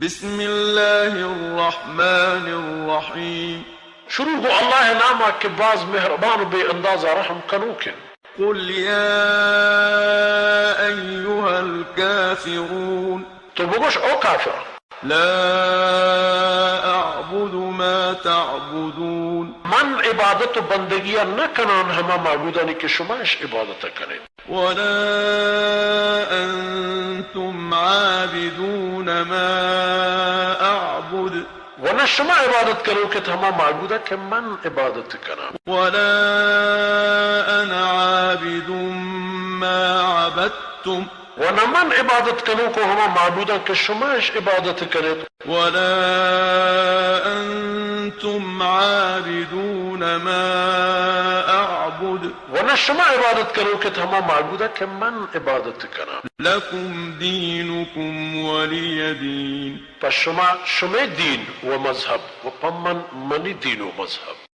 بسم الله الرحمن الرحيم. شروع گوں اللہ ءِ نام ءَ کہ باز مہربان و بے اندازہ رحم کنوک انت. قل يا أيها الكافرون. تو بگوش، او کافر. لا أعبد ما تعبدون. من عبادت و بندگی ءَ نہ کنان ہما معبودانی کہ شما اش عبادت ءَ کنیت. ولا أنتم عابدون ما أعبد. و نہ شما عبادت کنوک ات ہما معبود ءَ کہ من عبادت کناں. ولا أنا عابد ما عبدتم. و نہ من عبادت کنوک ءُ ہما معبود ءَ کہ شما اش عبادت کنیت. ولا أنتم عابدون ما أعبد. و نہ شما عبادت کنوک ات ہما معبود ءَ کہ من عبادت کناں. لكم دينكم ولي دين. پہ شما شمئے دین و مذہب و پہ من منی دین و مذہب.